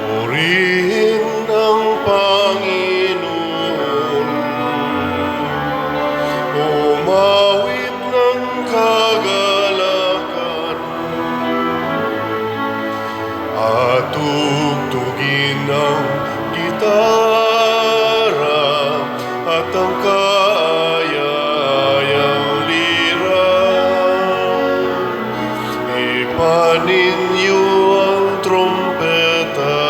Purihin ang Panginoon. Umawit ng kagalakan at tugtugin ang gitara at ang kaaya-ayang lira. Hipan ninyo ang trumpeta.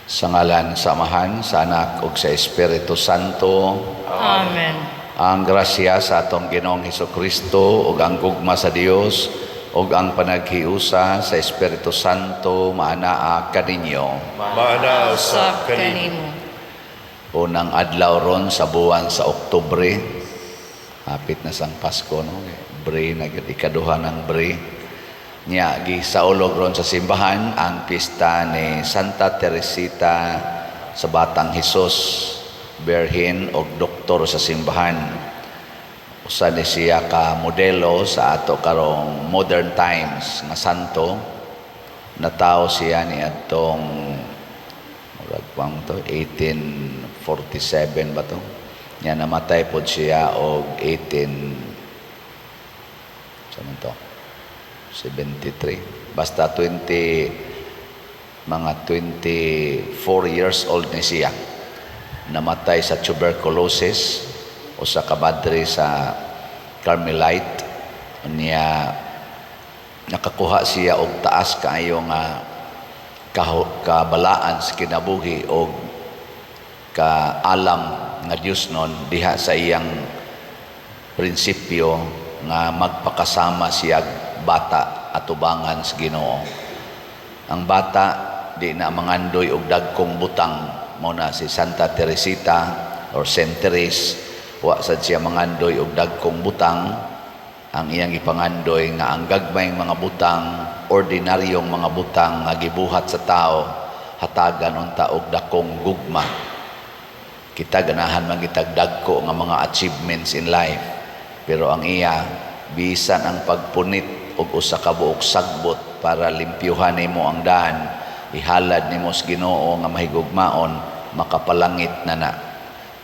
Sa ngalan sa Amahan, sa Anak ug sa Espiritu Santo. Amen. Ang grasya sa atong Ginoong Hesukristo ug ang gugma sa Dios ug ang panaghiusa sa Espiritu Santo maanaa kaninyo. Maanaa Sa sa kanimo. kanimo. Unang adlaw ron sa buwan sa Oktubre. Hapit na sang Pasko, no? Bre na gyud, ikaduha ng bre. Nya gisaulog ron sa simbahan ang pista ni Santa Teresita sa Batang Hesus, berhin og doktor sa simbahan. Usa ni siya ka modelo sa ato karong modern times nga santo. Natawo siya ni adtong murag pang to 1847 ba to? Nya namatay pod siya og 18 sa man to? 73. Basta 20, mga 24 years old ni siya. Namatay sa tuberculosis, usa ka madre sa Carmelite. Niya nakakuha siya og taas kaayo nga kabalaan sa kinabuhi og kaalam nga Dios nun diha sa iyang prinsipyo nga magpakasama siya bata atubangan sa Ginoo. Ang bata di na mangandoy og dagkong butang, mo na si Santa Teresita or Saint Therese, wa sad siya mangandoy og dagkong butang. Ang iyang ipangandoy nga ang gagmayng mga butang, ordinaryong mga butang nga gibuhat sa tao, hatagan unta og dakong gugma. Kita ganahan man kitag dagko nga mga achievements in life, pero ang iya bisan ang pagpunit og usa ka buok sagbot para limpyuhan nimo ang daan, ihalad nimo sa Ginoo nga mahigugmaon, makapalangit na na.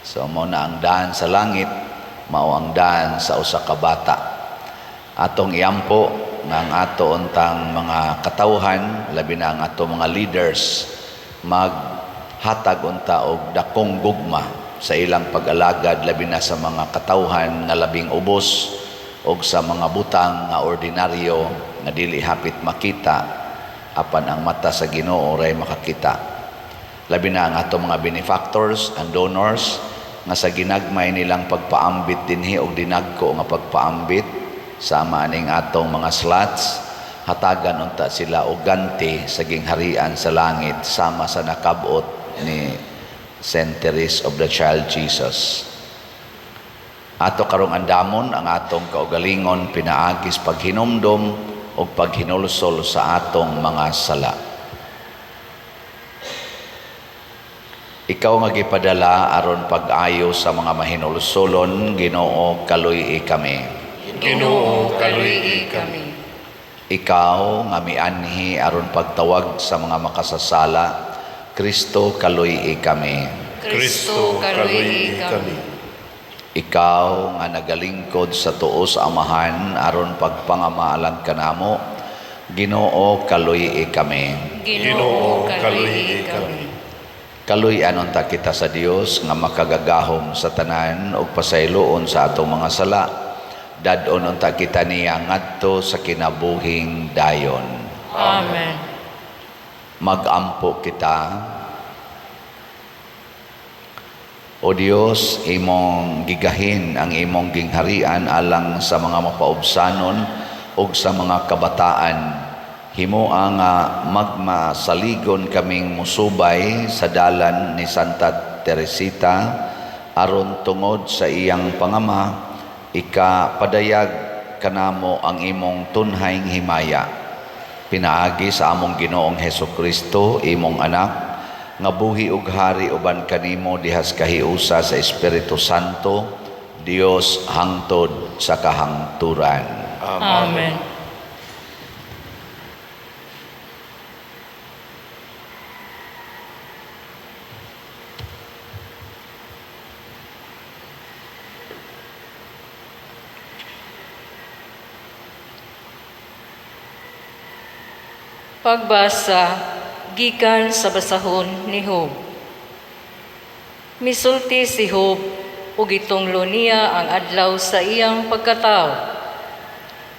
So mao na ang daan sa langit, mao ang daan sa usa ka bata. Atong iampo nga ang ato untang mga katawhan, labi na ang ato mga leaders, maghatag unta og dakong gugma sa ilang pag-alagad, labi na sa mga katawhan nga labing ubos og sa mga butang nga ordinaryo nga dili hapit makita, apan ang mata sa Ginoo ray makakita. Labi na ang ato mga benefactors and donors nga sa ginagmay nilang pagpaambit dinhi og dinagko nga pagpaambit sama aning atong mga slots, hatagan unta sila og ganti sa gingharian sa langit sama sa nakabot ni Saint Therese of the Child Jesus. Ato karong andamon ang atong kaugalingon pinaagis paghinumdom o paghinulsol sa atong mga sala. Ikaw nga gipadala aron pag-ayo sa mga mahinulsolon, Ginoo, kaluy-i kami. Ginoo, kaluy-i kami. Ikaw nga mianhi aron pagtawag sa mga makasasala, Kristo, kaluy-i kami. Kristo, kaluy-i kami. Ikaw nga nagalingkod sa tuo sa Amahan aron pagpangamaalan kanamo, Ginoo, kaluy-i kami. Ginoo, kaluy-i kami. Kaluy-an unta kita sa Dios nga makagagahom sa tanan ug pasayloon sa atong mga sala. Dad-on unta kita niya ngadto sa kinabuhing dayon. Amen. Mag-ampo kita. O Dios, imong gigahin ang imong gingharian alang sa mga mapaubsanon ug sa mga kabataan. Himoa nga magmasaligon kaming musubay sa dalan ni Santa Teresita aron tungod sa iyang pangama ikapadayag kanamo ang imong tunhayng himaya. Pinaagi sa among Ginoong Hesukristo, imong anak, nga buhi ug hari uban kanimo dihas kahiusa sa Espiritu Santo, Dios hangtod sa kahangturan. Amen. Pagbasa gikan sa basahon ni Job. Misulti si Job ug gitunglo niya ang adlaw sa iyang pagkatawo.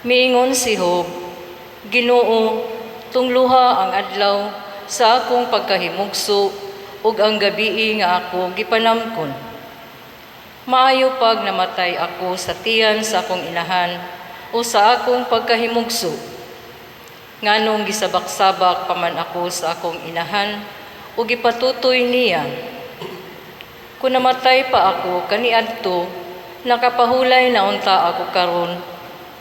Miingon si Job, Ginoo, tungluha ang adlaw sa akong pagkahimugso ug ang gabii nga ako gipanamkon. Maayo pag namatay ako sa tiyan sa akong inahan o sa akong pagkahimugso. Nganong gisabak-sabak pa man ako sa akong inahan o gipatutoy niya. Kung namatay pa ako kaniadto, nakapahulay na unta ako karon,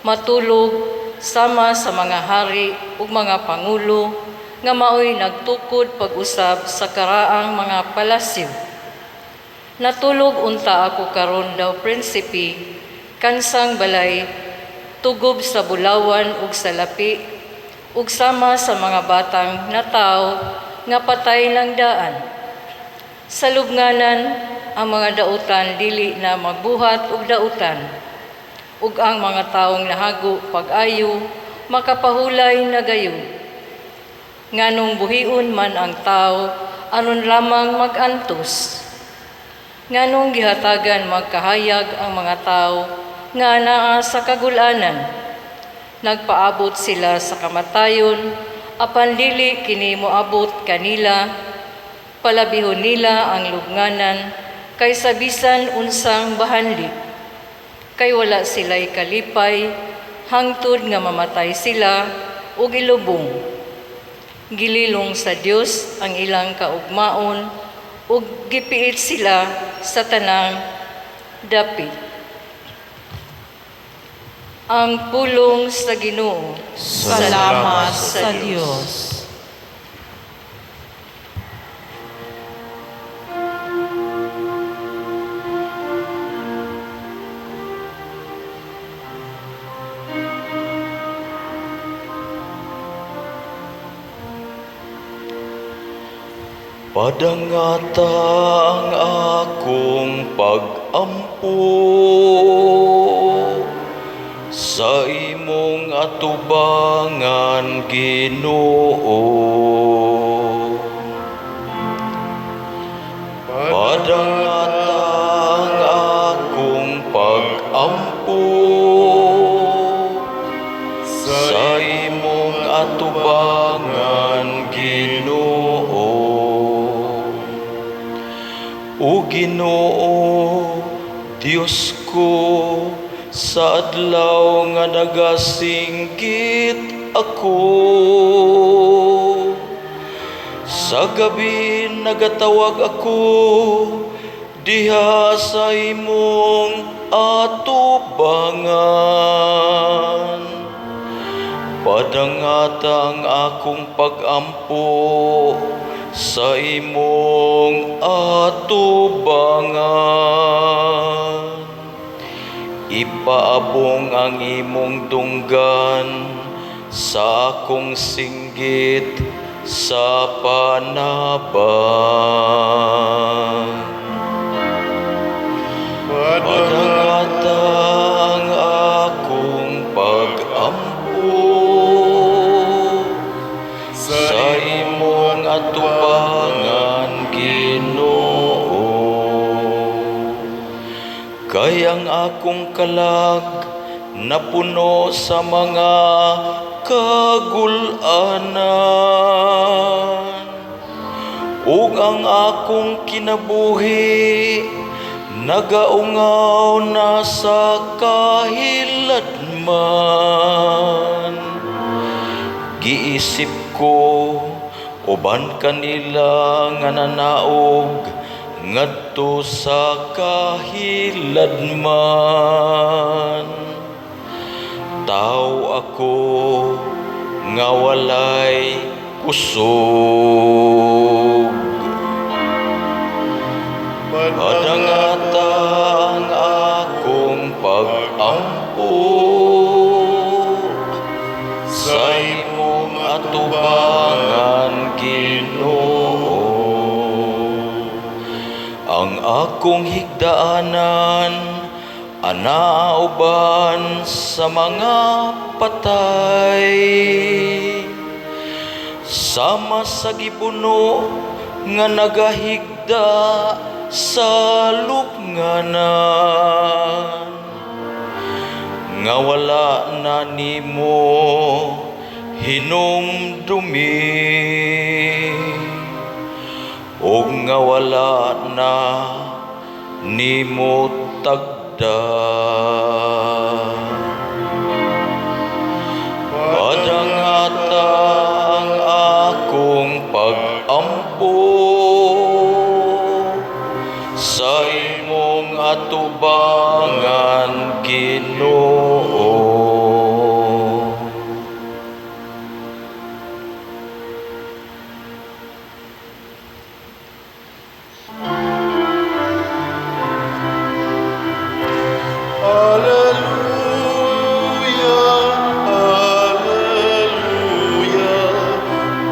matulog sama sa mga hari ug mga pangulo nga maoy nagtukod pag-usab sa karaang mga palasyo. Natulog unta ako karon daw prinsipe, kansang balay, tugob sa bulawan ug salapi, ug sama sa mga batang natawo nga patay lang daan. Sa lubnganan, ang mga dautan dili na magbuhat og dautan, ug ang mga taong nahago pag-ayo makapahulay na gayud. Nganong buhion man ang tao aron lamang mag-antos. Nganong gihatagan magkahayag ang mga tao nga naa sa kagulanan. Nagpaabot sila sa kamatayon, apan dili kini moabot kanila. Palabihon nila ang lubnganan kaysa bisan unsang bahandi. Kay wala sila'y kalipay, hangtod nga mamatay sila ug ilubong. Gililong sa Dios ang ilang kaugmaon ug gipiit sila sa tanang dapit. Ang pulong sa Ginoo. Salamat sa Dios. Padangata ang akong pag-ampo sa imong atubangan, Ginoo. Padangata ang akong pag-ampo sa imong atubangan, Ginoo. O Ginoo, Dios ko, sa adlaw nga nagasinggit ako. Sa gabi nagatawag ako diha sa imong atubangan. Padangata ang akong pag-ampo sa imong atubangan. Ipaabong ang imong dunggan sa akong singgit sa panabang. Padangata ang akong pag-ampo sa imong atubangan, Ginoo. Kay ang akong kalag napuno sa mga kagulanan, ug ang akong kinabuhi nagaungaw na sa kahiladman. Giisip ko uban kanila nga nanaog ngadto sa kahiladman. Taw ako nga walay kusog. Sa imong atubangan, Ginoo. Ang akong higdaanan ana uban sa mga patay, sama sa gibuno nga nagahigda sa lupnganan, nga wala na nimo hinumdumi ug nga wala na nimo tagda. Padangata ang akong pag-ampo sa imong atubangan, Ginoo. Alleluia, Alleluia,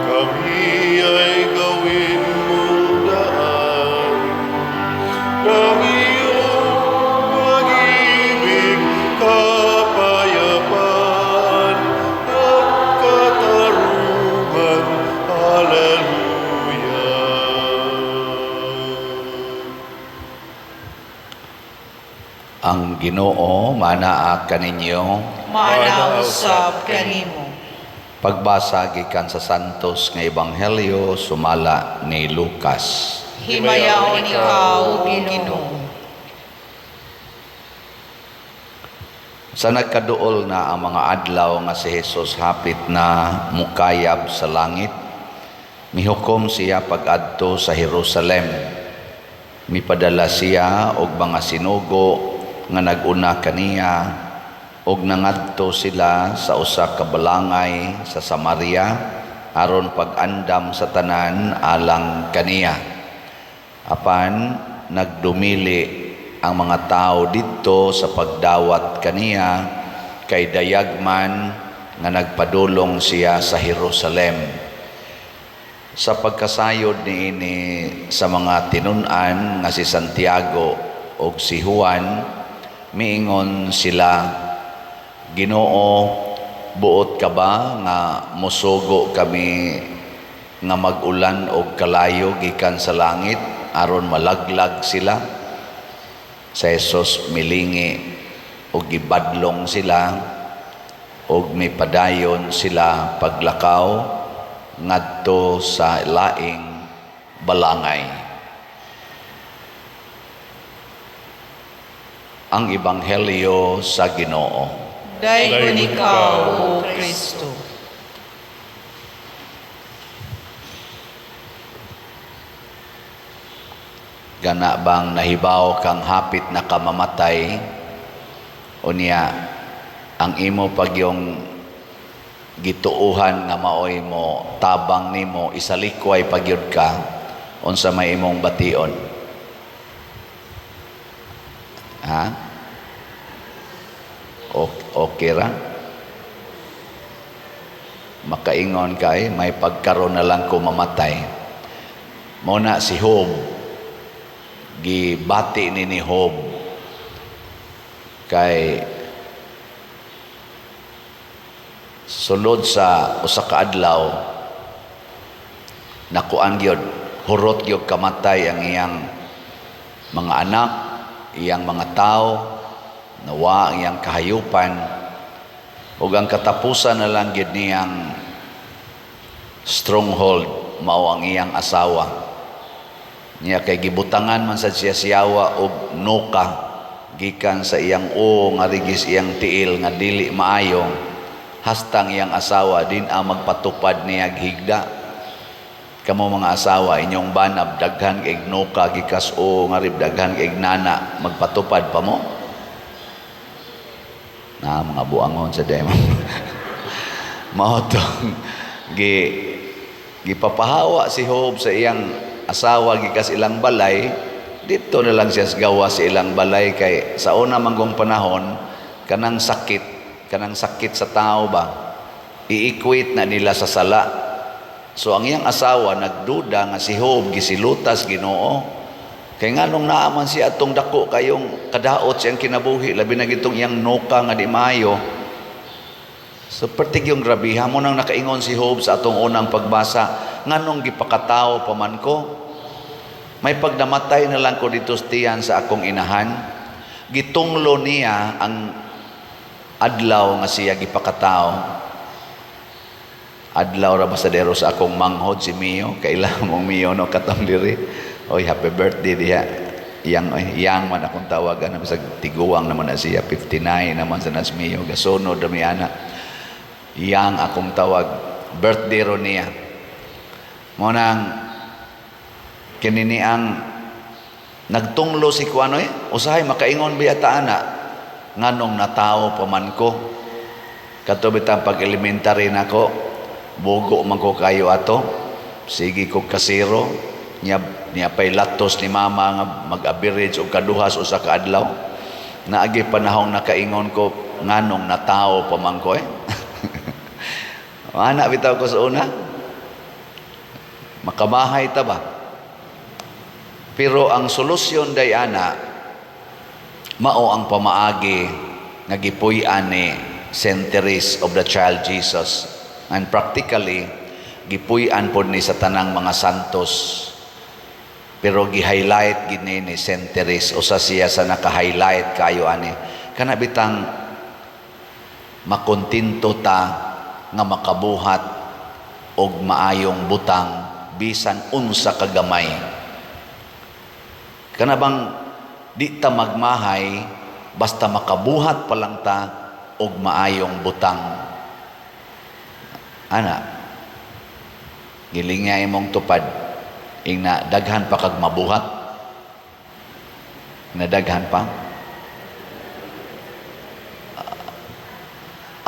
kami ay gawin mong daan ng iyong pag-ibig, kapayapaan at katarungan. Alleluia. Ang Ginoo manaa kaninyo. Maana usab kanimo. Pagbasa gikan sa Santos nga Ebanghelyo sumala ni Lucas. Himayaon ikaw, O Ginoo. Sa nagkaduol na ang mga adlaw nga si Jesus hapit na mukayab sa langit, mihukom siya pag-adto sa Jerusalem. Mipadala siya og mga sinugo nga nag-una kaniya og nangadto sila sa usa ka balangay sa Samaria aron pag-andam sa tanan alang kaniya. Apan nagdumili ang mga tao didto sa pagdawat kaniya kay dayag man nga nagpadulong siya sa Jerusalem. Sa pagkasayod niini sa mga tinun-an nga si Santiago ug si Juan, miingon sila, "Ginoo, buot ka ba nga mosugo kami nga mag-ulan og kalayo gikan sa langit aron malaglag sila?" Sa Jesus milingi og gibadlong sila og mipadayon sila paglakaw ngadto sa laing balangay. Ang Ebanghelyo sa Ginoo. Daygon ikaw, O Kristo. Gana bang nahibaw kang hapit na kamamatay? Unya ang imo pagyong gituuhan nga maoy mo tabang nimo isalikway pagyud ka, unsa may imong bation? Ha? Okay ra? Makaingon kay may pagkaron na lang ko mamatay. Mao na si Job, gibati ni Job kay sulod sa usa ka adlaw nakuan gyud, hurot gyud kamatay ang iyang mga anak, iyang mga tao, nawa ang iyang kahayupan, ug ang katapusan na lang gyud niyang stronghold mao ang iyang asawa. Niya kay gibutangan man sad siya siyawa og nuka gikan sa iyang uo nga rigis iyang tiil nga dili maayo, hastang iyang asawa din ang magpatupad niya higda. Kamo mga asawa, inyong banab daghan kay nuka gikas uo nga rib, daghan kay nana, magpatupad pa mo? Na mga buangon sa demo. Mao tong gipapahawa si Job sa iyang asawa gikas ilang balay. Dito na lang siya gawa sa ilang balay kay sa una manggong panahon kanang sakit sa tao ba, I-equate na nila sa sala. So ang iyang asawa nagduda nga si Job gisilutas Ginoo. Kay nganong naa man siya atong dako kayong kadaot siyang kinabuhi, labi na gitong iyang nuka nga di maayo. So pertig yung grabiha mo nang nakaingon si Job sa atong unang pagbasa, nganong gipakatao pa man ko? May pagnamatay na lang ko dito sa tiyan sa akong inahan. Gitunglo niya ang adlaw nga siya gipakatao. Adlaw ra basadero sa akong manghod si Mio. Kaila mong Mio no katong diri. Oy, happy birthday diha. Yang oy, yang man akong tawagan bisag tiguang naman na siya, 59 naman sa nas Mio. Gasunod ra mi ana. Yang akong tawag, birthday ro niya. Mo nang kini ni ang nagtunglo si Kuano eh, usahay makaingon biya ta ana, nganong natao pa man ko. Kato bitang pag elementary nako, bugo man ko kayo ato, sige ko kasiro, niya niya pay latos ni mama nga mag-average og kaduhas usa ka adlaw. Naagi panahong nakaingon ko nganong natao pa man ko eh. Ana bitaw ko sa una. Makamahay ta ba? Pero ang solusyon day ana mao ang pamaagi nga gipuy-an ni Saint Therese of the Child Jesus, and practically gipuy-an pod ni sa tanang mga santos, pero gi-highlight gini ni Saint Therese. Usa siya sa naka-highlight kayo ani, kana bitang makontento ta nga makabuhat og maayong butang bisan unsa kagamay. Kana bang di ta magmahay basta makabuhat pa lang ta og maayong butang. Ana, giling nga imong tupad, ingna daghan pa kag mabuhat. Na daghan pa.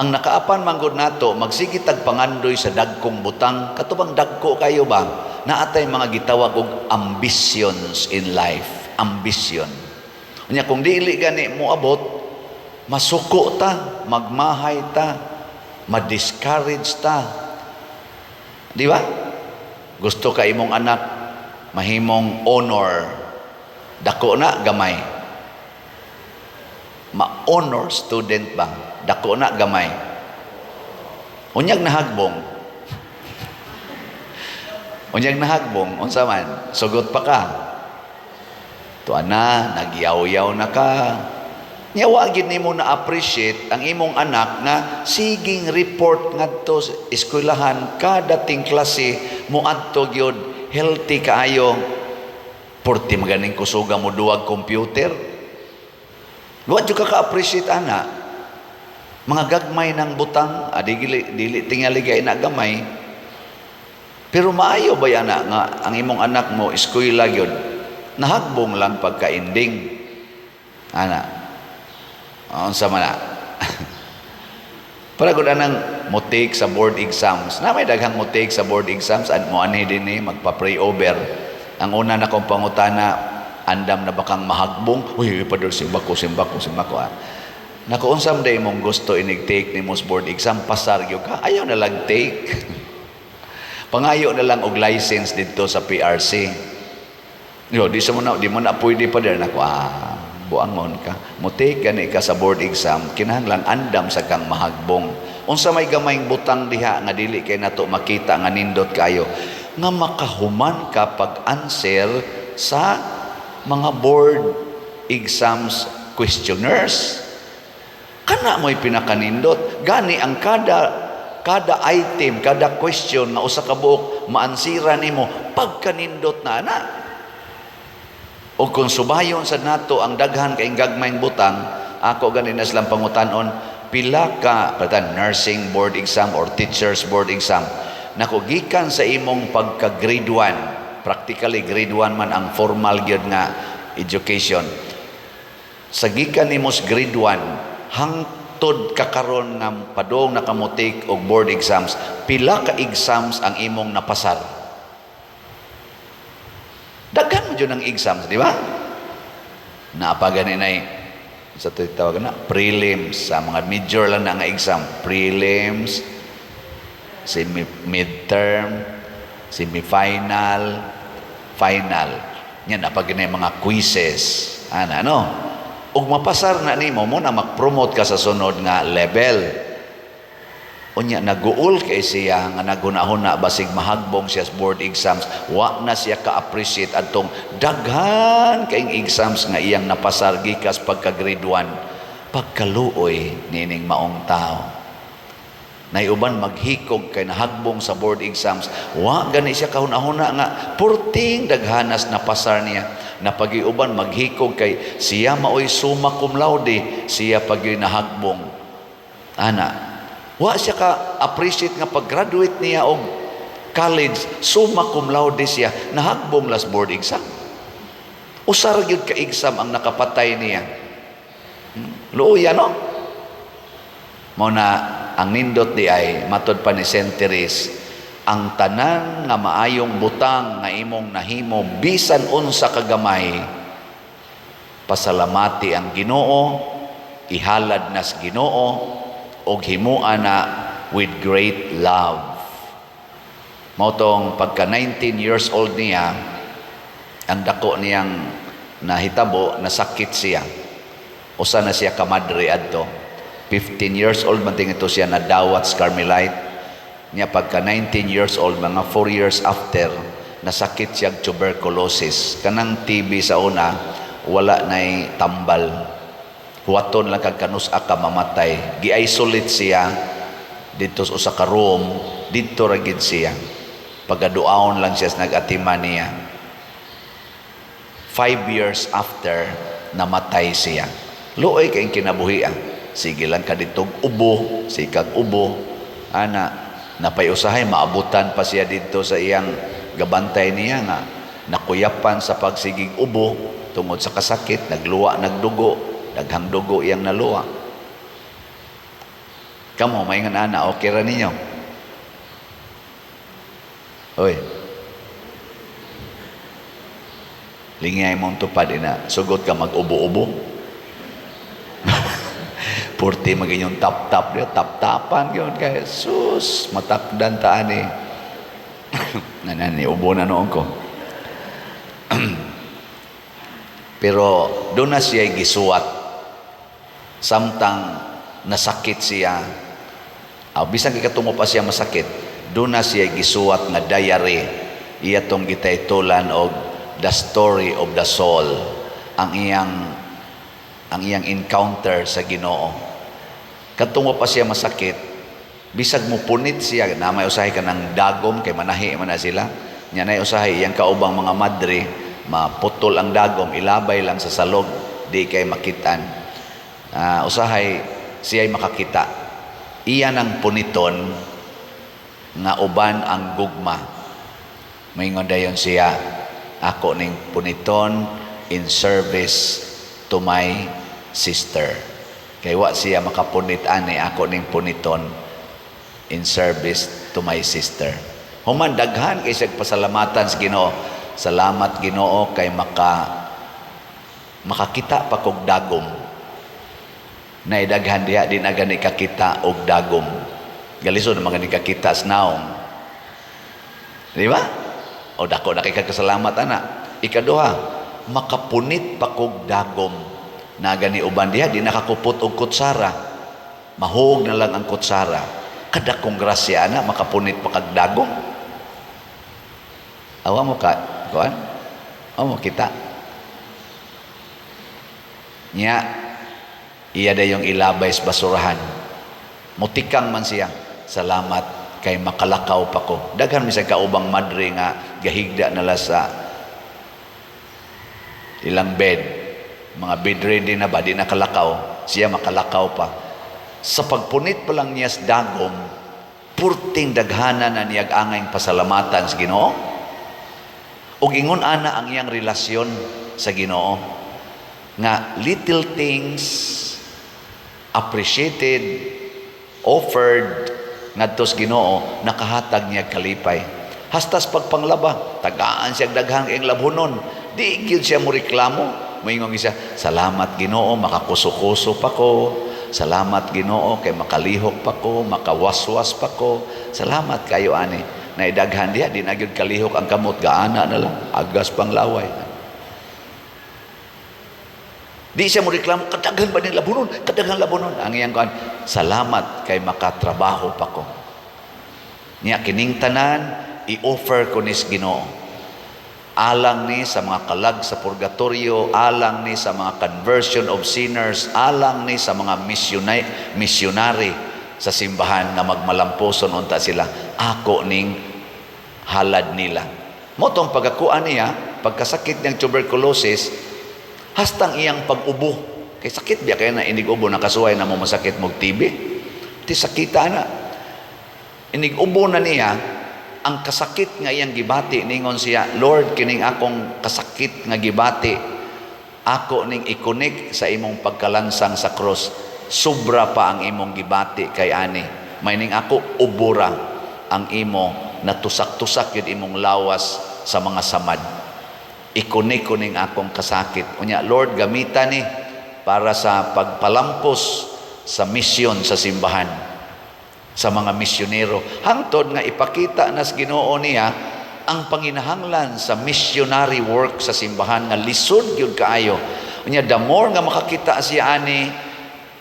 Ang nakaapan manggod nato, magsige tag pangandoy sa dagkong butang, kato bang dagko kayo ba? Naatay mga gitawag og ambitions in life. Ambition. Unya kung dili gani mo abot, masuko ta, magmahay ta, ma-discourage ta. Di ba? Gusto ka imong anak mahimong honor. Dako na gamay. Ma-honor student ba? Dako na gamay. Unyag nahagbong. Unyag nahagbong, unsa man? Sugot pa ka. Tuan na, nagyaw-yaw na ka. Nya wa gid nimo na appreciate ang imong anak nga siging report ngadto sa eskwelahan kada ting klase moadto gyud healthy kaayo. Porti maganing kusuga mo duwag computer. Wa jud ka ka-appreciate ana. Mga gagmay ng butang, adi dili, dili tingali kay na gamay. Pero maayo ba yan nga ang imong anak mo eskwela gyud nahagbong lang pagkainding. Ana. Unsa man na? Para gud anang mo take sa board exams. Na may daghang mo take sa board exams at mo anhi din eh, magpa-pray over. Ang una na kong pangutana, andam na ba kang mahagbong? Uy, padol simbako, simbako, simbako. Ah. Naku, unsa man day imong gusto inig take nimo sa board exam, pasar gyud ka. Ayaw na lang take. Pangayo na lang og license dito sa PRC. Yo, di sa mo na, di mo na pwede pa din. Naku, buangon ka. Mo take gani ka sa board exam, kinahanglan andam sa kang mahagbong. Unsa may gamayng butang diha nga dili kay nato makita nga nindot kayo, nga makahuman ka pag-answer sa mga board exams questionnaires. Kana mo'y pinakanindot. Gani ang kada item, kada question nga usa ka buok maansira nimo pagkanindot na ana. O kung subayon sa nato ang daghan kay gagmayng butang, ako gani na silang pangutanon, pila ka patan nursing board exam or teachers board exam. Nako, gikan sa imong pagka grade 1, practically grade 1 man ang formal gyud nga education. Sa gikan nimo sa grade 1 hangtod kakaron nga padung nakamutik og board exams, pila ka exams ang imong napasar? Daghan mo dyan ang exams, di ba? Naapa gani nay sa tawag na prelims, sa mga major lang na nga exam, prelims, Semi midterm, semi-final, final. Nya na pag mga quizzes. Ana, no? Ug mapasar na nimo mo na mag-promote ka sa sunod nga level. Unya naguol kay siya nga naghuna-huna basig mahagbong siya sa board exams, wa na siya ka-appreciate adtong daghan kaayong exams nga iyang napasar gikas pagka grade 1. Pagkaluoy nining maong tao. Nay uban maghikog kay nahagbong sa board exams, wa gani siya kahuna-huna nga purting daghanas napasar niya. Napagiuban maghikog kay siya maoy summa cum laude, siya pagyoy nahagbong. Ana, wa siya ka appreciate nga pag-graduate niya og college, summa cum laude siya, nahagbong last board exam. Usa ra gyud ka exam ang nakapatay niya. Luoya, no? Mao na ang nindot di ay matod pa ni Saint Therese, ang tanan nga maayong butang nga imong nahimo, bisan unsa kagamay, pasalamati ang Ginoo, ihalad nas Ginoo og himua na with great love. Mao tong pagka 19 years old niya, ang dako niyang nahitabo, nasakit siya. Usa na siya kamadre adto. 15 years old man ito siya nadawat sa Carmelite. Niya pagka 19 years old, mga 4 years after, nasakit siya og tuberculosis. Kanang TB sa una, wala na'y tambal. Huwaton lang kag kanus-a ka mamatay. Gi-isolate siya dito sa usa ka room, didto ra gid siya. Pagaduaon lang siya sa nag-atiman niya. 5 years after, namatay siya. Luoy kay kinabuhi ah. Sige lang ka ditog ubo, sikag ubo. Ana, napay usahay maabutan pa siya didto sa iyang gabantay niya nga nakuyapan sa pagsigig ubo tungod sa kasakit, nagluwa, nagdugo, daghang dugo iyang naluwa. Kamo, may nga ana, okay ra ninyo? Oy. Lingay mong tupad ina, sugot ka mag-ubo-ubo. Purti mag inyong tap-tap diya, tap-tapan yun kay sus, matakdan ta ani. Nanani, ubo na noon ko. Pero doon na siya gisuwat. Samtang nasakit siya, bisan kikatungo pa siya masakit, doon na siya gisuwat nga diary. Iya tong gitaytulan og The Story of the Soul, ang iyang encounter sa Ginoo. Kadtong pa siya masakit, bisag mo punit siya, na may usahay ka ng dagom kay manahi man na sila. Nya nay usahay iyang kaubang mga madre, maputol ang dagom, ilabay lang sa salog, di kay makitan. Usahay siya'y makakita. Iya nang puniton nga uban ang gugma. Maingon dayon siya, "Ako ning puniton in service to my sister." Kay wa siya makapunit ani, "Ako ning puniton in service to my sister." Human daghan kay siya pasalamatan sa Ginoo. "Salamat Ginoo kay makakita pa kog dagom." Naidaghan diha di na gani kakita og dagom. Galisod na mga kakita sa naong. Di ba? O dako na kay kasalamat ana. Ikaduha, makapunit pa kog dagom. Na gani uban diha di nakakupot og kutsara. Mahog na lang ang kutsara. Kadakong grasya ana, makapunit pa kag dagom. Awa mo ka, kuan? Awa mo kita. Nya, iya dayong ilabay sa basurahan. Mutikang man siya. "Salamat kay makalakaw pa ko." Daghan mi sa kaubang madre nga gahigda nala sa ilang bed. Mga bedridden na ba, di nakalakaw. Siya makalakaw pa. Sa pagpunit pa lang niya sa dagom, purting daghana na niyag angay pasalamatan sa Ginoo. Ug ingon ana ang iyang relasyon sa Ginoo nga little things appreciated, offered ngadto sa Ginoo, nakahatag niya kalipay. Hastas pagpanglaba, tagaan siya daghang iyang labhonon. Di gyud siya mo reklamo. Moingon siya, "Salamat Ginoo, makakuso-kuso pa ko." Salamat, Ginoo, kay makalihok pa ko, makawaswas pa ko. Salamat kayo ani. Naidaghan diha di na gyud kalihok ang kamot, gaana na lang, agas pang laway. Di siya mo reklamo, "Kadaghan ba ning labunon? Kadaghan labunon." Ang iyang kuan, "Salamat kay makatrabaho pa ko. Niya kining tanan i-offer ko nis Ginoo. Alang ni sa mga kalag sa purgatorio, alang ni sa mga conversion of sinners, alang ni sa mga missionary sa simbahan nga magmalampuson unta sila. Ako ning halad nila." Mao tong pagkakuan niya, pagkasakit niyang tuberculosis, hastang iyang pag-ubo. Kay sakit biya kaya na inig-ubo, nakasuway na mo masakit mog TB. Ti sakita na. Inig-ubo na niya, ang kasakit nga iyang gibati, ningon siya, "Lord, kining akong kasakit nga gibati, ako ning i-connect sa imong pagkalansang sa cross. Sobra pa ang imong gibati kay ani. Mayning ako ubora ang imo natusak-tusak yun imong lawas sa mga samad. I-connect ko ning akong kasakit. Unya, Lord, gamita ni para sa pagpalampos sa misyon sa simbahan, sa mga misyonero." Hangtod nga ipakita nas Ginoo niya ang panginahanglan sa missionary work sa simbahan nga lisod gyud kaayo. Unya the more nga makakita siya ani,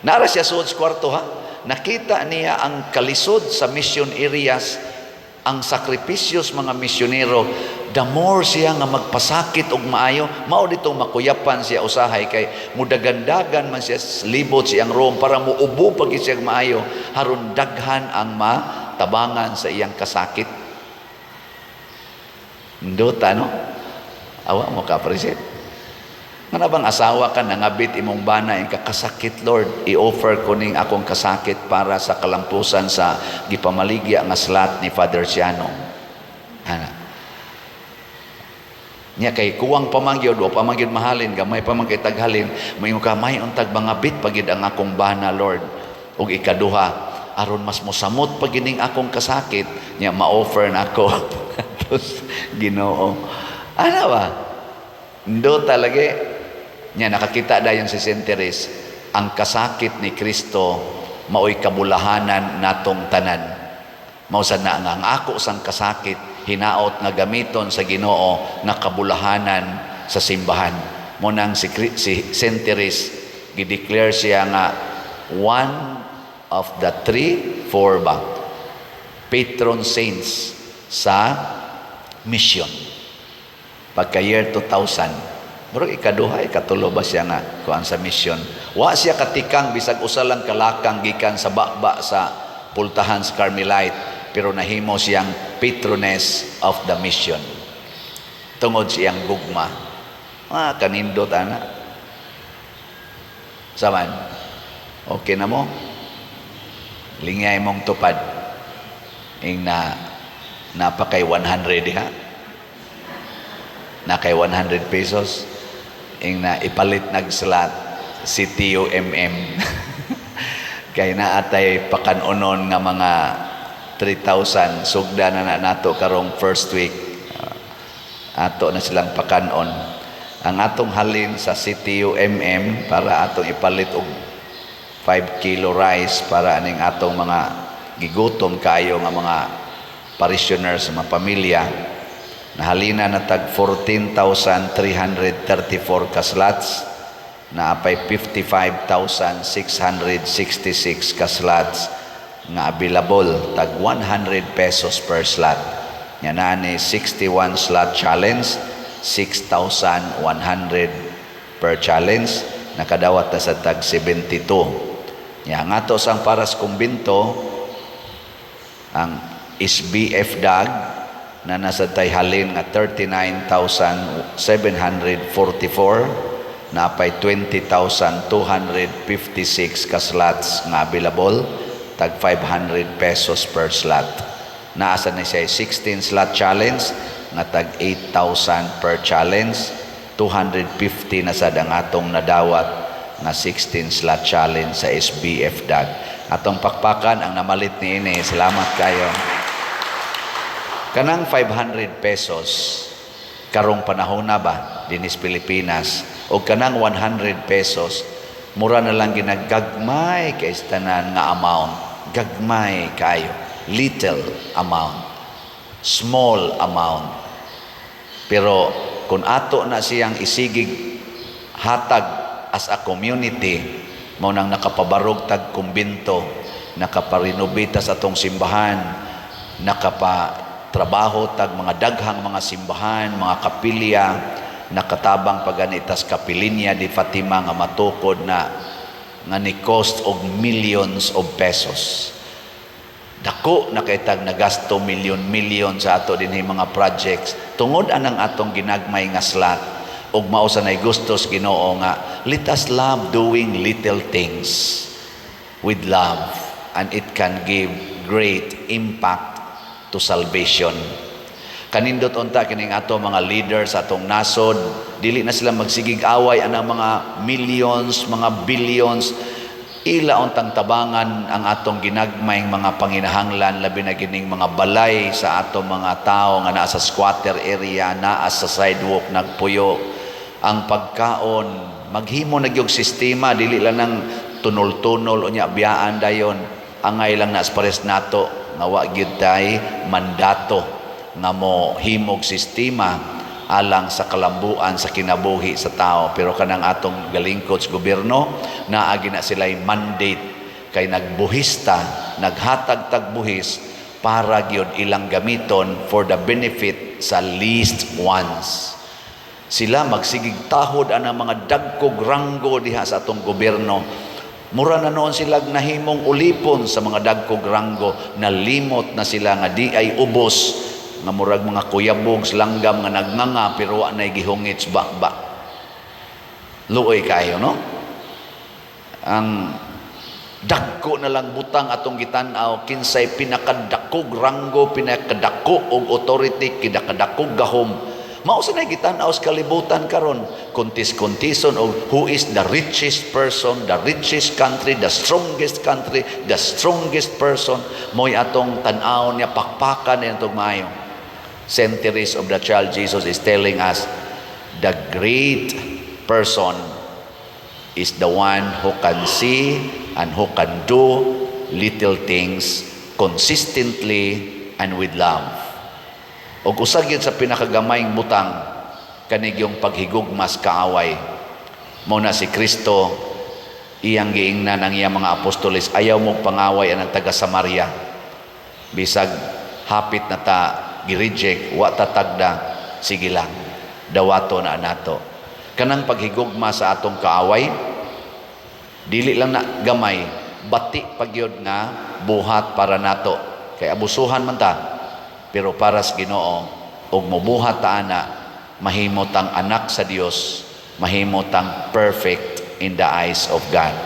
nara siya suod sa kwarto ha. Nakita niya ang kalisod sa mission areas, ang sakripisyo sa mga misyonero, the more siya nga magpasakit og maayo. Mao ditong makuyapan siya usahay kay mudagandagan man siya libot siyang room para muubo pag siya maayo haron daghan ang matabangan sa iyang kasakit. Ndota, no? Awa mo ka appreciate. Nga bang asawa ka, nangabit imong bana, ing kakasakit, "Lord, i-offer ko ning akong kasakit para sa kalampusan sa gipamaligya nga slot ni Father Ciano." Ana. Nya kay kuwang pamangyod, wa pamangyod mahalin, gamay pa man kay taghalin, moingon ka, "May untag mangabit pagid ang akong bana, Lord." Ug ikaduha, aron mas mosamot pag ining akong kasakit, nya ma-offer na ako. Tapos, Ginoo. Ano ba? Ndo talaga. Nya nakakita dayon si Saint Therese, ang kasakit ni Kristo maoy kabulahanan natong tanan. Mao sad na nga ang ako sang kasakit hinaot nga gamiton sa Ginoo nga kabulahanan sa simbahan. Mo nang si Saint Therese gideclare siya nga one of the three, four ba patron saints sa mission. Pagka year 2000, murag ikaduha, ikatulo ba siya nga kuan sa mission. Wa siya katikang bisag usa lang kalakang gikan sa baba sa pultahan sa Carmelite, pero nahimo siyang patroness of the mission. Tungod siyang gugma. Ah, kanindot ana. Saman. Okay na mo? Lingay mong tupad. Ing na napakay 100 diha. Na kay 100 pesos. Ing na ipalit nag slot si TUMM. Kay naatay pakanunon nga mga 3,000 sugda na na nato karong first week. Ato na silang pakanon. Ang atong halin sa CTUMM para atong ipalit og 5 kilo rice para aning atong mga gigutom kayo nga mga parishioners, mga pamilya, nahalina na tag 14,334 ka slots, na apay 55,666 ka slots nga available, tag 100 pesos per slot. Nya naa ni 61 slot challenge, 6,100 per challenge, nakadawat na sa tag 72. Nya ang ato sang para sa kumbinto, ang SBF DAG na nasa tay halin nga 39,744, napay 20,256 ka slots nga available, tag 500 pesos per slot. Naasa na siya 16 slot challenge nga tag 8,000 per challenge, 250 na sad ang atong nadawat nga 16 slot challenge sa SBF DAG. Atong pakpakan ang namalit ni ini. Salamat kayo. Kanang 500 pesos karong panahon na ba dinis Pilipinas o kanang 100 pesos Mura na lang ginagagmay kay tanan nga amount, gagmay kayo, little amount, small amount. Pero kung ato na siyang isigig hatag as a community, mao nang nakapabarog tag kumbinto, nakaparenovate sa atong simbahan, nakapatrabaho tag mga daghang mga simbahan, mga kapilya, nakatabang paganitas Kapilinya di Fatima nga matukod na nga ni cost og millions of pesos. Dako na kay tag nagasto, milyon-milyon sa ato dinhi mga projects tungod anang atong ginagmay nga slot. Ug mao sa nay gustos Ginoo nga let us love doing little things with love, and it can give great impact to salvation. Kanindot unta kining ato mga leaders sa atong nasod, dili na sila magsigig away anang mga millions, mga billions. Ila untang tabangan ang atong ginagmayng mga panginahanglan, labi na kining mga balay sa atong mga tao nga naa sa squatter area, naa sa sidewalk nagpuyo. Ang pagkaon, maghimo na gyud sistema, dili lang nang tunol-tunol unya biyaan dayon. Angay lang na pares nato nga wa gyud tay mandato nga mo himog sistema alang sa kalambuan sa kinabuhi sa tao. Pero kanang atong galingkod sa gobyerno, naagi na sila'y mandate kay nagbuhista, naghatag tag buhis para gyud ilang gamiton for the benefit sa least ones. Sila magsigig tahod ang mga dagkog ranggo diha sa atong gobyerno. Mura na noon sila nahimong ulipon sa mga dagkog ranggo, nalimot na sila nga di ay ubos, nga murag mga kuyabog langgam nga nagnganga pero wa nay gihungit sa bakba. Luoy kayo, no? Ang dagko na lang butang atong gitan-aw, kinsay pinakadakog ranggo, pinakadako og authority, kinakadakog gahom. Mao sa gitan-aw sa kalibutan karon, kontis-kontison og who is the richest person, the richest country, the strongest country, the strongest person, mo'y atong tan-aw niya, pakpakan niya atong maayo. Saint Therese of the Child Jesus is telling us the great person is the one who can see and who can do little things consistently and with love. Og usa gyud sa pinakagamayng butang kanigyong paghigugmas kaaway. Mao na si Kristo iyang giingnan ang iyang mga apostoles, "Ayaw mo pangaway ang taga Samaria. Bisag hapit na ta gi-reject, wa ta tagda, sige lang, dawato na nato." Kanang paghigugma sa atong kaaway, dili lang na gamay, bati pagyod nga buhat para nato. Kay abusuhan man ta, pero para sa Ginoo, ug mobuhat ta ana, mahimo tang anak sa Dios, mahimo tang perfect in the eyes of God.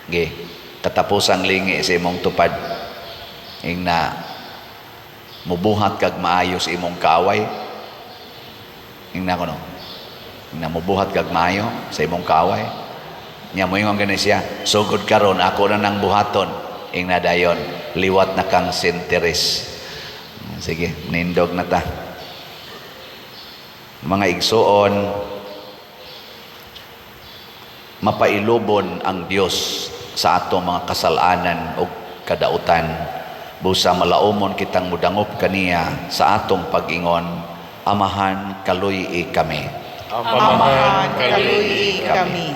Ge, katapusang lingi sa imong tupad. Ingna, mubuhat kag maayo sa imong kaaway. Ingna ko, no. Ingna, mubuhat kag maayo sa imong kaaway. Nya moingon gani siya, "Sugod karon ako na nang buhaton." Ingna dayon, liwat na kang Saint Therese. Sige, nindog na ta. Mga igsuon, mapailubon ang Dios sa atong mga kasalanan o kadautan. Busa malaumon kitang mudangop kaniya sa atong pag-ingon, "Amahan, kaluy kami." Amahan, kaluy kami.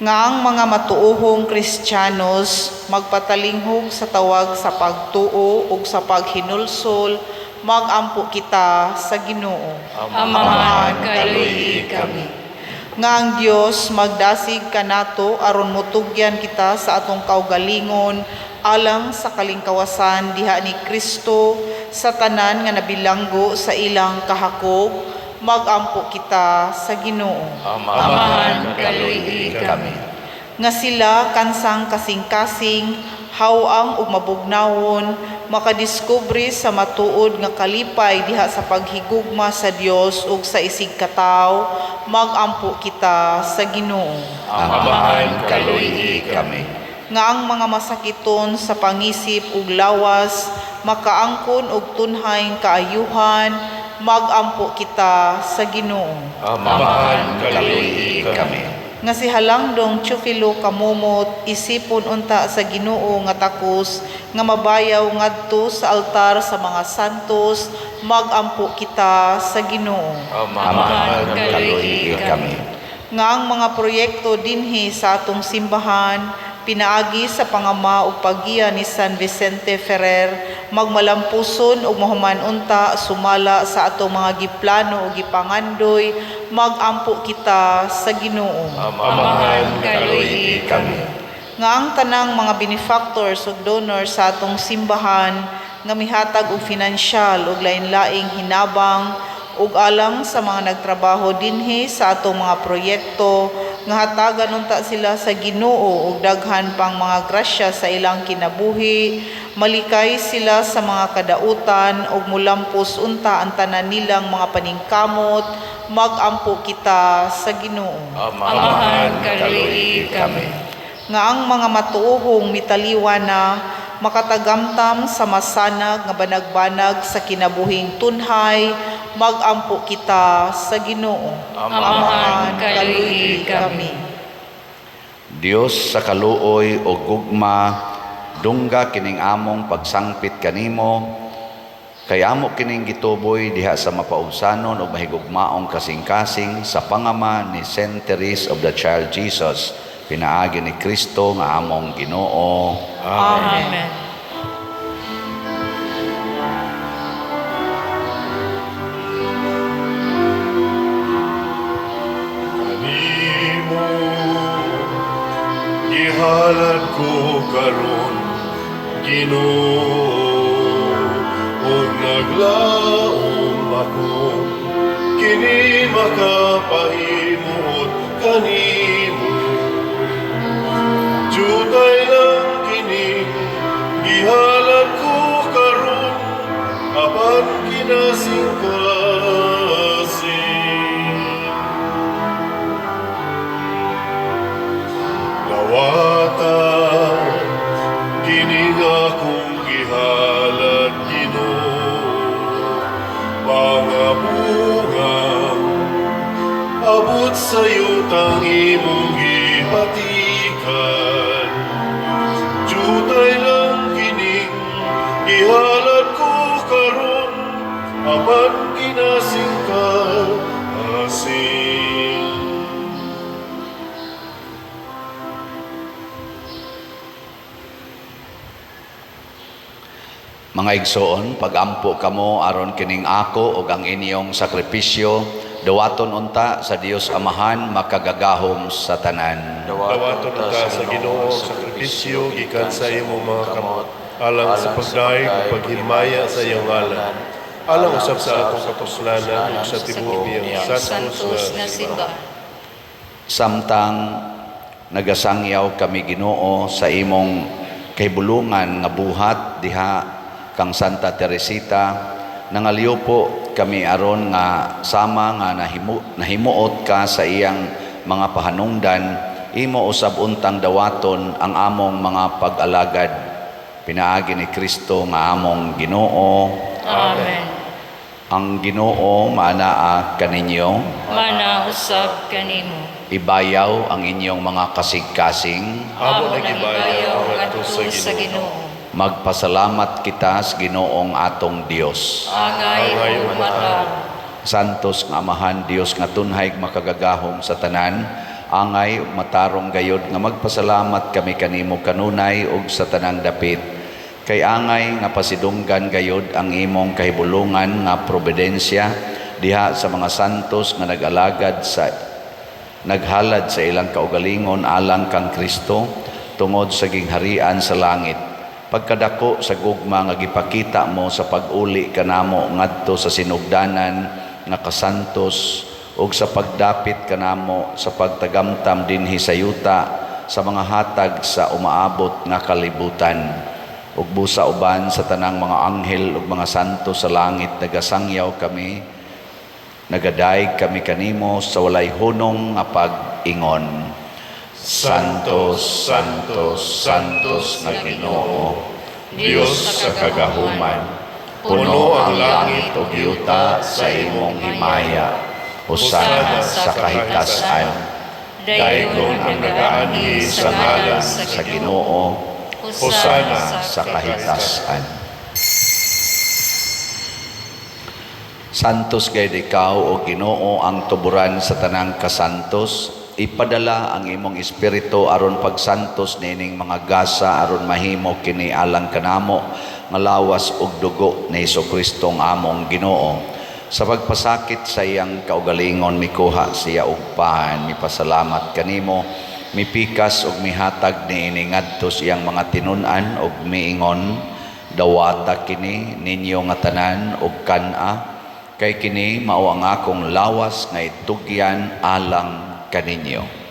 Nga ang mga matuohong Kristiyanos magpatalinghog sa tawag sa pagtuo ug sa paghinulsol, magampo kita sa Ginoo. Amahan, kaluy kami. Nga ang Dios magdasig kanato aron motugyan kita sa atong kaugalingon alang sa kalingkawasan diha ni Kristo sa tanan nga nabilanggo sa ilang kahakog, magampo kita sa Ginoo. Amahan, kaluy kami. Nga sila kansang kasing-kasing, haw-ang ug mabugnawon, makadiskubre sa matuod nga kalipay diha sa paghigugma sa Dios ug sa isigkatawo, magampo kita sa Ginoo. Amahan, kaluy kami. Nga ang mga masakiton sa pangisip ug lawas makaangkon og tunhayng kaayuhan, magampo kita sa Ginoo. Amahan, kaluy kami. Nga si Halangdong Teofilo Camomot isipon unta sa Ginoo nga takos nga mabayaw ngadto sa altar sa mga santos, magampo kita sa Ginoo. Amahan, kaluhi kami. Nga ang mga proyekto dinhi sa atong simbahan pinaagi sa pangama ug paggiya ni San Vicente Ferrer magmalampuson ug mahuman unta sumala sa atong mga giplano ug gipangandoy, magampo kita sa Ginoo. Amahan, kaluhi kami. Nga ang tanang mga benefactors ug donors sa atong simbahan nga mihatag og finansyal ug lain-laing hinabang ug alang sa mga nagtrabaho dinhi sa atong mga proyekto, nga hatagan unta sila sa Ginoo og daghan pang mga grasya sa ilang kinabuhi, malikay sila sa mga kadautan ug mulampos unta ang tanan nilang mga paningkamot, magampo kita sa Ginoo. Amahan, kaluhi kami. Nga ang mga matuohong mitaliwa na makatagamtam sa masanag nga banag-banag sa kinabuhing tunhay, magampo kita sa Ginoo. Amahan, kaluhi kami. Dios sa kaluoy o gugma, dungga kining among pagsangpit kanimo, kay amo kining gituboy diha sa mapaubsanon o mahigugmaong kasing-kasing sa pangama ni Saint Therese of the Child Jesus, pinaagi ni Kristo nga among Ginoo. Amen. Amen. Kanimo gihalad ko karon, Ginoo, ug naglaom ako kini makapahimuot kanimo. Jutay lang kini gihalad ko karon, apan kinasing-kasing. Dawata kini nga akong gihalad, Ginoo, mga bungang abot sa yutang imong gipatikan. Jutay lang kining gihalad ko karon, apan kinasing-kasing. Mga igsoon, pagampo kamo aron kining ako ug ang inyong sakripisyo dawaton unta sa Dios Amahan makagagahom sa tanan. Dawaton unta sa Ginoo ang sakripisyo gikan sa imong mga kamot, alang sa pagdayeg ug paghimaya sa iyang ngalan, alang usab sa atong kapuslanan ug sa tibuok niyang santos Santos nga nga simbahan. Samtang nagasangyaw kami, Ginoo, sa imong kahibulungan nga buhat diha kang Santa Teresita, nangaliupo kami aron nga sama nga nahimuot ka sa iyang mga pahanungdan, imo usab untang dawaton ang among mga pag-alagad, pinaagi ni Kristo nga among Ginoo. Amen. Ang Ginoo maanaa kaninyo. Mana usab kanimo. Ibayaw ang inyong mga kasing-kasing. Amo na gibayaw ngadto sa Ginoo. Magpasalamat kita sa Ginoong atong Dios. Angay Angay ug ug matarong. Santos nga Amahan, Dios nga tunhay makagagahom sa tanan, angay ug matarong gayod nga magpasalamat kami kanimo kanunay ug sa tanang dapit. Kay angay nga pasidunggan gayod ang imong kahibulungan nga providensya diha sa mga santos nga nag-alagad sa naghalad sa ilang kaugalingon alang kang Kristo tungod sa gingharian sa langit. Pagkadako sa gugma nga gipakita mo sa pag-uli kanamo ngadto sa sinugdanan nga kasantos ug sa pagdapit kanamo sa pagtagamtam dinhi sa yuta sa mga hatag sa umaabot nga kalibutan. Ug busa uban sa tanang mga anghel ug mga santo sa langit nagasangyaw kami, nagadayeg kami kanimo sa walay hunong nga pag-ingon. Santo, Santo, Santos nga Ginoo, Dios sa kagahuman, puno ang langit ug yuta sa imong himaya. Hosana sa kahitasan. Dayon ang nagaanhi sa ngalan sa Ginoo, Hosana sa kahitasan. Santos gayud ikaw, o Ginoo, ang tuburan sa tanang kasantos. Ipadala ang imong espiritu aron pagsantos niining mga gasa aron mahimo kini alang kanamo nga lawas ug dugo ni Hesukristo ang among Ginoo. Sa pagpasakit sa iyang kaugalingon, mikuha siya og pan, mipasalamat kanimo, mipikas ug mihatag niini ngadto sa iyang mga tinun-an ug miingon, dawata kini ninyo nga tanan ug kan-a, kay kini mao ang akong lawas nga itugyan alang kaninyo.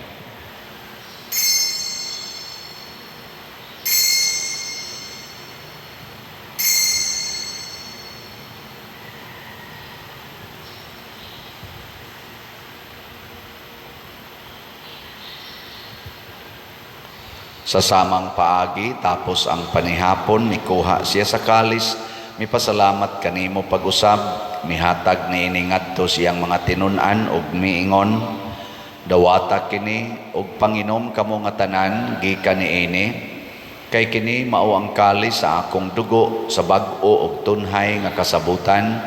Sa samang paagi, tapos ang panihapon, mikuha siya sa kalis, mipasalamat kanimo pag-usab, mihatag niini ngadto siyang mga tinun-an ug miingon, dawata kini ug panginom kamo nga tanan gikan niini, kay kini mao ang kalis sa akong dugo sa bag-o ug tunhay nga kasabutan,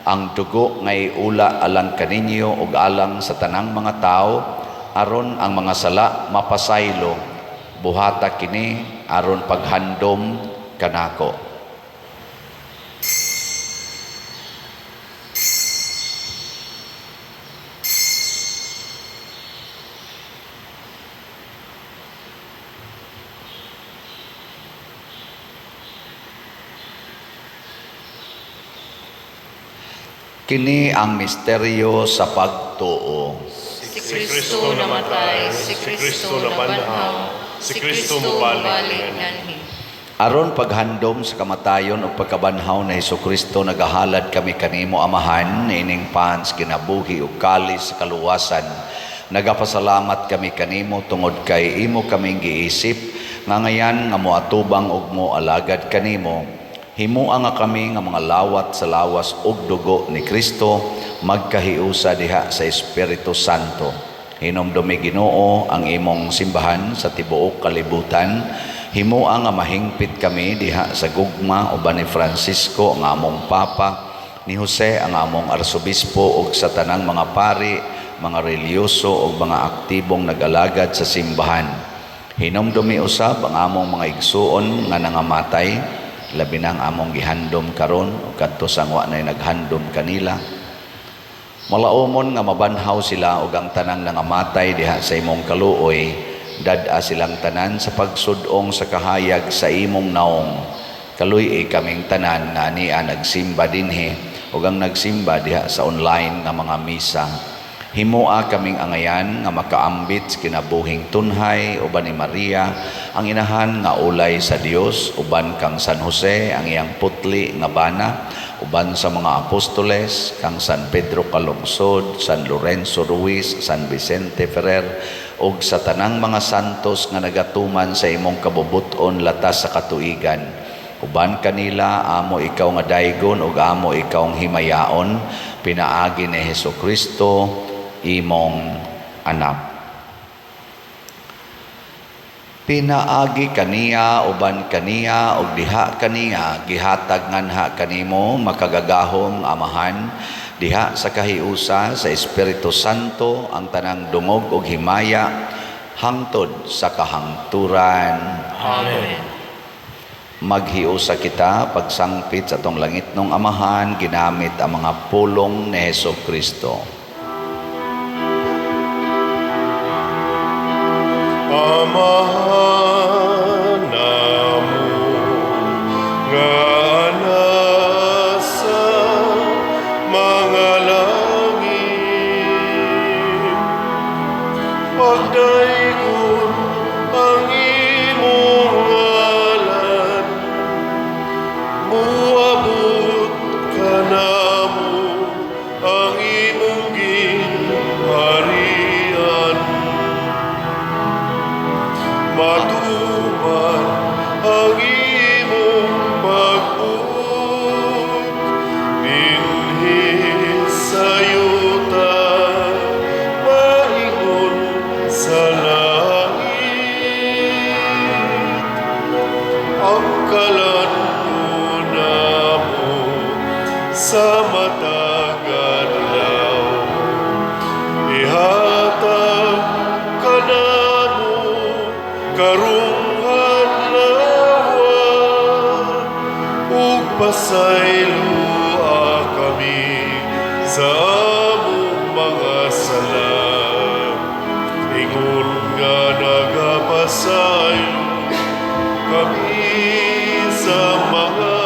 ang dugo nga iula alang kaninyo ug alang sa tanang mga tawo, aron ang mga sala mapasaylo. Buhata kini aron paghandom kanako. Kini ang misteryo sa pagtuo. Si Kristo namatay, si Kristo nabanhaw, si Kristo mubalik nganhi. Aron paghandom sa kamatayon ug pagkabanhaw ni Hesukristo, nagahalad kami kanimo, Amahan, niining pans kinabuhi ug kalis sa kaluwasan. Nagapasalamat kami kanimo tungod kay imo kaming giisip nga ngayan nga moatubang ug moalagad kanimo. Himoa nga kami nga mga lawat sa lawas ug dugo ni Kristo, magkahiusa diha sa Espiritu Santo. Hinumdumi, Ginoo, ang imong simbahan sa tibuok kalibutan. Himoa nga mahingpit kami diha sa gugma uban ni Francisco ang among Papa, ni Jose ang among Arsobispo ug sa tanang mga pari, mga relihiyoso ug mga aktibong nag-alagad sa simbahan. Hinumdumi usab ang among mga igsuon nga nangamatay, labi na ang among gihandom karon ug kadto sa wa nay naghandom kanila. Malaumon nga mabanhaw sila ug ang tanang nangamatay diha sa imong kaluoy, dad-a silang tanan sa pagsud-ong sa kahayag sa imong naong. Kaluy-i kaming tanan nga ania nagsimba dinhi ug ang nagsimba diha sa online nga mga misa. Himoa kaming angayan nga makaambit sa kinabuhing tunhay uban ni Maria ang inahan nga ulay sa Dios, uban kang San Jose ang iyang putli nga bana, uban sa mga apostoles kang San Pedro Calungsod, San Lorenzo Ruiz, San Vicente Ferrer ug sa tanang mga santos nga nagatuman sa imong kabubut-on latas sa katuigan. Uban kanila amo ikaw nga daygon ug amo ikaw ang himayaon, pinaagi ni Hesukristo imong anak. Pinaagi kaniya, uban kaniya ug diha kaniya gihatag nganha kanimo makagagahom Amahan diha sa kahiusa sa Espiritu Santo ang tanang dungog ug himaya hangtod sa kahangturan. Amen. Maghiusa kita pagsangpit sa atong langitnong Amahan ginamit ang mga pulong ni Hesukristo. Amahan namo nga nasa mga langit, pagdaygon ang imong ngalan, muabot kanamo ang imong gingharian. Matuod Pasayloa kami sa among mga sala, ingon nga nagapasaylo kami sa mga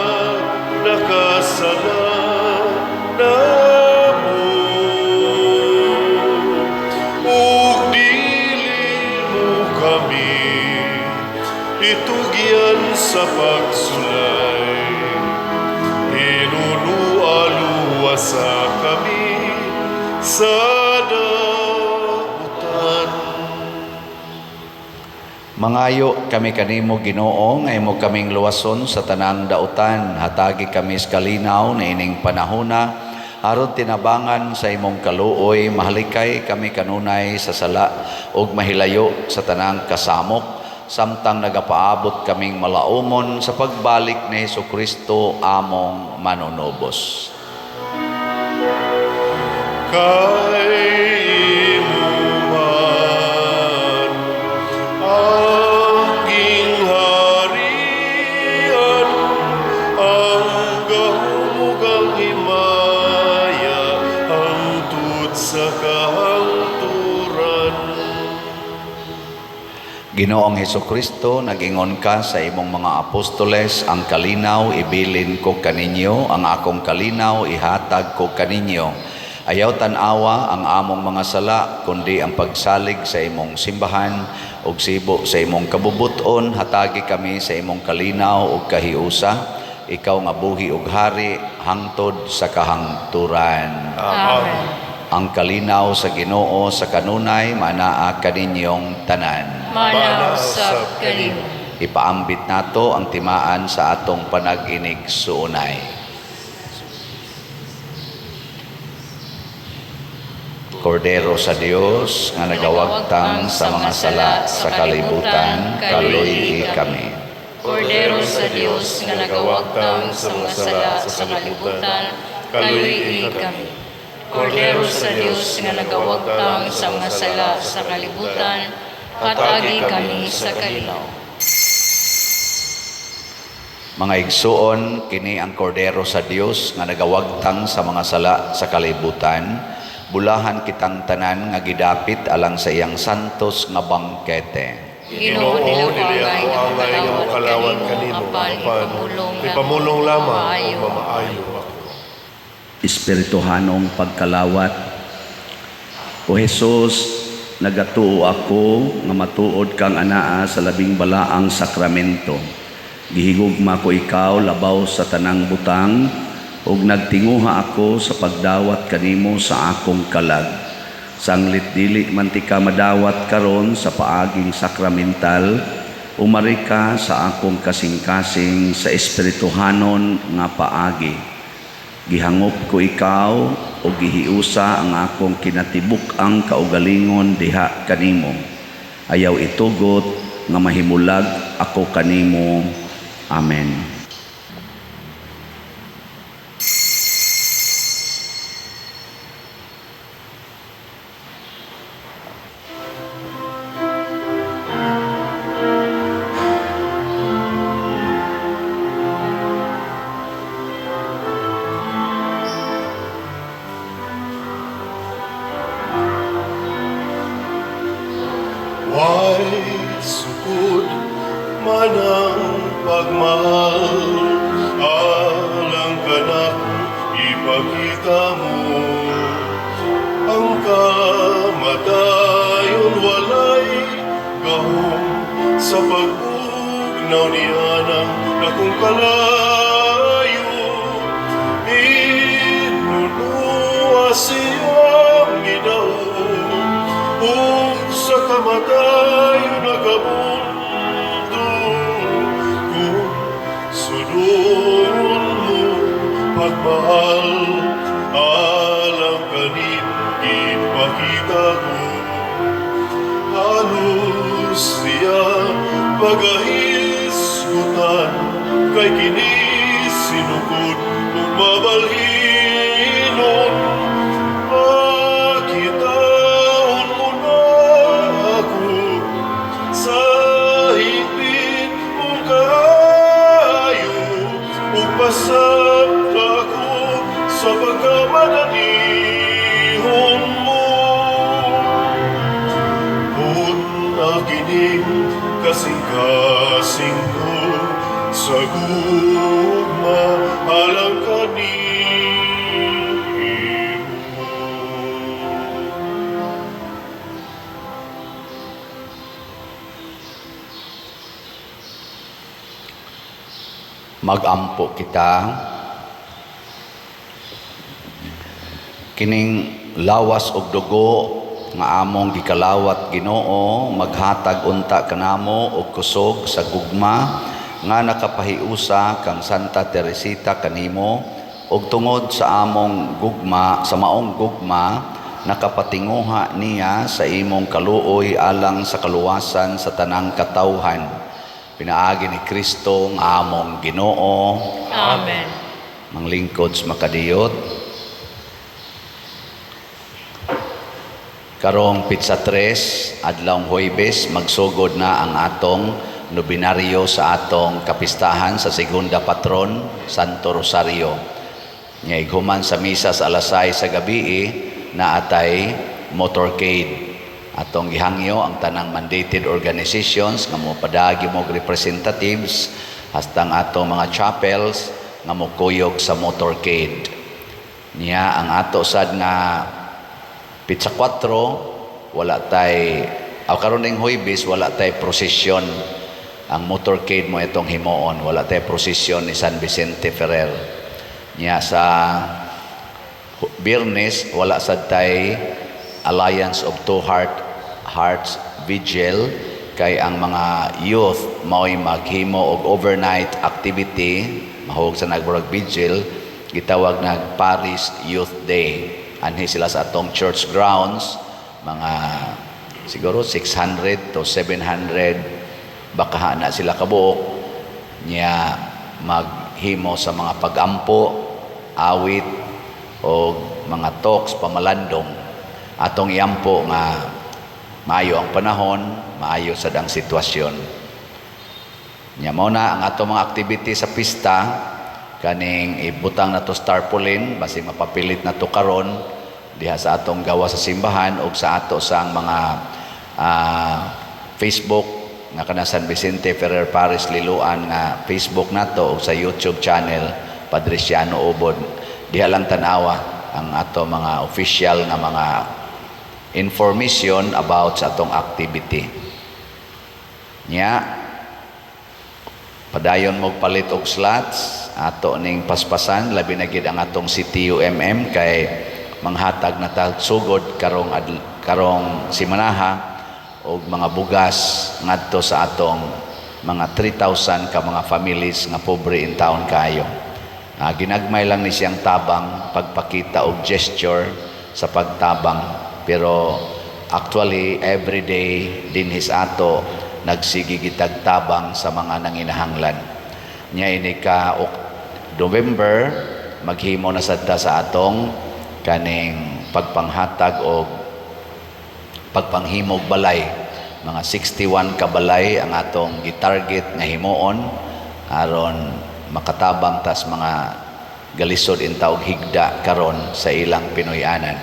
nakasala namo. Ug dili mo kami itugyan sa pagsulay, hinunua luwasa kami sa dautan. Mangayo kami kanimo, Ginoo, nga imo kaming luwason sa tanang dautan. Hatagi kami sa kalinaw niining panahona aron tinabangan sa imong kaluoy mahalikay kami kanunay sa sala ug mahilayo sa tanang kasamok samtang nagapaabot kaming malaumon sa pagbalik ni Hesukristo among manunubos. Kay imo man ang gingharian, ang gahom ug ang himaya, hangtod sa kahangturan. Ginoong Hesukristo, nag-ingon ka sa imong mga apostoles, "Ang kalinaw ibilin ko kaninyo, ang akong kalinaw ihatag ko kaninyo." Ayaw tan-awa ang among mga sala, kundi ang pagsalig sa imong simbahan ug sibo sa imong kabubuton, hatagi kami sa imong kalinaw ug kahiusa. Ikaw nga buhi ug hari hangtod sa kahangturan. Amen. Ang kalinaw sa Ginoo sa kanunay manaa kaninyong tanan. Manaa usab kanimo. Ipaambit nato ang timaan sa atong panag-inig-suunay. Kordero sa Dios nga nagawagtang sa mga sala sa kalibutan, kaluy-i kami. Kordero sa Dios nga nagawagtang sa mga sala sa kalibutan, kaluy-i kami. Kordero sa Dios nga nagawagtang sa mga sala sa kalibutan, hatagi kami sa kalinaw. Mga igsuon, kini ang Kordero sa Dios nga nagawagtang sa mga sala sa kalibutan. Bulahan kitang tanan nga gidapit alang sa iyang santos nga bangkete. Ginoo, Ginoo, dili dili ako ako angay angay nga nga mokalawat mokalawat kanimo, kanimo, apan apan ipamulong ipamulong lamang mamaayo ug mamaayo ako. Espirituhanong pagkalawat. O Jesus, nagatuo ako nga matuod kang anaa sa labing balaang sakramento. Gihigugma ko ikaw labaw sa tanang butang ug nagtinguha ako sa pagdawat kanimo sa akong kalag. Sanglit dili man tika madawat karon sa paaging sakramental, umari ka sa akong kasing-kasing sa espirituhanon nga paagi. Gihangop ko ikaw o gihiusa ang akong kinatibuk-ang kaugalingon diha kanimo. Ayaw itugot nga mahimulag ako kanimo. Amen. Way sukod man ang pagmahal, alang kanako ipakita mo. Ang kamatayon walay gahom sa pagbugnaw niana nakong kalayo. Hinunua siyang gidaog ug sa kamatayon nakabundo. Kung sudon mo pagmahal, alang kanimo ipakita ko. Halos siya pagahisgutan, kay kini sinukod kung mabalhinon. Makitaon mo na ako sa higpit mong kaayo ug pasayloa. Sa pagkamadalihon mo. Una kining kasing-kasing ko sa gugma alang kanimo. Magampo kita. Kining lawas og dugo nga among gikalawat, Ginoo, maghatag unta kanamo og kusog sa gugma nga nakapahiusa kang Santa Teresita kanimo, ug tungod sa among gugma, sa maong gugma nakapatinguha niya sa imong kaluoy alang sa kaluwasan sa tanang katawhan, pinaagi ni Kristo nga among Ginoo. Amen. Manglingkod sa makadiyot. Karong petsa 3, adlawng Huwebes, magsugod na ang atong nobinaryo sa atong kapistahan sa Segunda Patron, Santo Rosario. Nya ighuman sa misa sa alas 6 sa gabi, naatay motorcade. Atong gihangyo ang tanang mandated organizations nga mopadagi mo representatives hastang atong mga chapels nga mokuyog sa motorcade. Niya ang ato sad nga petsa 4, wala tay aw karon ning Huwebes, wala tay prosesyon. Ang motorcade mo itong himuon, wala tay prosesyon ni San Vicente Ferrer. Niya sa Biyernes, wala sad tay Alliance of Two Hearts Vigil kay ang mga youth mao'y maghimo og overnight activity mahug sa nagburag vigil, gitawag nag Parish Youth Day. Anhi sila sa atong church grounds, mga siguro 600 to 700 baka na sila kabuok, niya maghimo sa mga pagampo, awit o mga talks, pamalandong. Atong iampo nga maayo ang panahon, maayo sad ang sitwasyon. Nya mao na ang atong mga activity sa pista, kaning ibutang na to tarpaulin, basi mapapilit na to karon diha sa atong gawa sa simbahan og sa ato sang mga Facebook nga kana San Vicente Ferrer Parish Liloan nga Facebook nato og sa YouTube channel Padre Ciano Ubod. Diha lang tanawa ang ato mga official nga mga information about sa atong activity. Nya padayon mo palit og slots ato ning paspasan, labi na gid ang atong CTUMM kay manghatag na ta sugod karong simanaha og mga bugas ngadto sa atong mga 3,000 ka mga families nga pobre in town kayo. Ginagmay lang ni siyang tabang, pagpakita og gesture sa pagtabang, pero actually every day dinhis ato nagsige gitag tabang sa mga nanginahanglan. Nya ini ka November maghimo na sad ta sa atong kaning pagpanghatag og pagpanghimog balay. Mga 61 ka balay ang atong gitarget nga himuon aron makatabang tas mga galisod intaw higda karon sa ilang Pinoy-anan.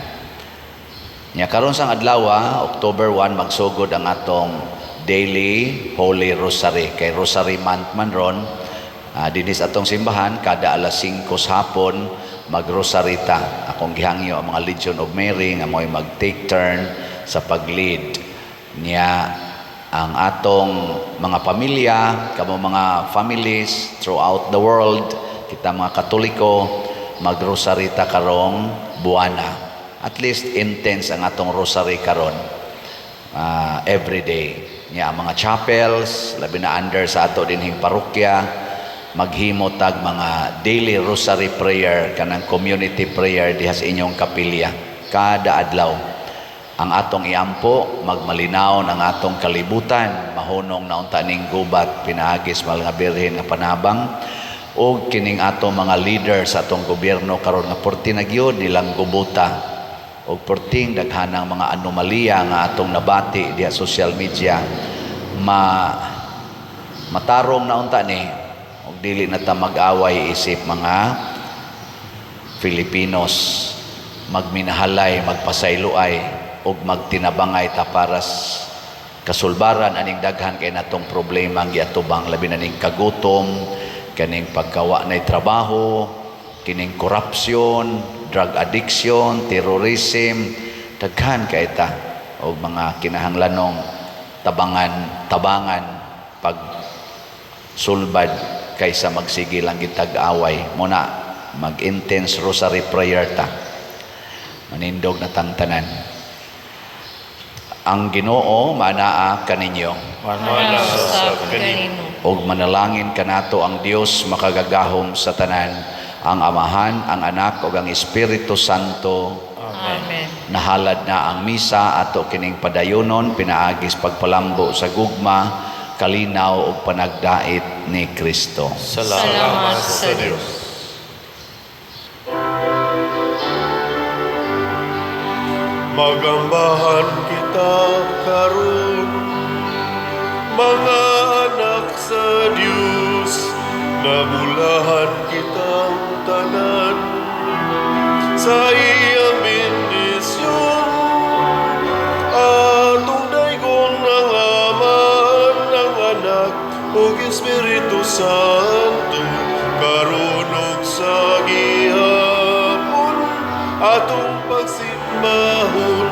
Nya karon sang adlaw, October 1, magsugod ang atong daily Holy Rosary kay Rosary Month man ron. Dinhi sa atong simbahan kada alas 5 sa hapon magrosary ta. Akong gihangyo ang mga Legion of Mary nga mo'y mag-take turn sa pag-lead. Niya ang atong mga pamilya, kamo mga families throughout the world, kita mga Katoliko, magrosary ta karong buwana. At least intense ang atong rosary karon, every day. Niya ang mga chapels, labi na under sa ato dinhing parokya, maghimo tag mga daily rosary prayer, kanang community prayer diha sa inyong kapilya kada adlaw. Ang atong iampo, magmalinaw ang atong kalibutan, mahunong na unta ning gubat pinaagi sa Mahal nga Birhen nga panabang, og kining atong mga leader sa atong gobyerno karon nga porti na gyud nilang gubuta og porting daghanang mga anomalya nga atong nabati diha social media, matarong na unta ni og dili na ta mag-away isip mga Filipinos, magminahalay, magpasayloay ug magtinabangay ta para kasulbaran aning daghan kay natong problema ang giatubang, labi na ning kagutom, kaning pagkawa nay trabaho, kining korupsyon, drug addiction, terrorism, daghan kay ta og mga kinahanglanong tabangan tabangan pag sulbad kaysa magsige lang gitag away. Muna mag-intense rosary prayer ta. Manindog na tang tanan. Ang Ginoo manaa kaninyo. Mana usab kanimo. Ug manalangin kanato ang Dios makagagahom sa tanan, ang Amahan, ang Anak ug ang Espiritu Santo. Amen. Nahalad na ang misa, ato kining padayonon pinaagis pagpalambo sa gugma, kalinaw ug panagdait ni Kristo. Salamat sa Dios. Magambahan kita karon, mga anak sa Dios, nabulahan kitang tanan sa iyang bendisyon. Atong daygon ang Amahan, ang Anak ug Espiritu Santo, karon ug sa gihapon atong pagsimbahon.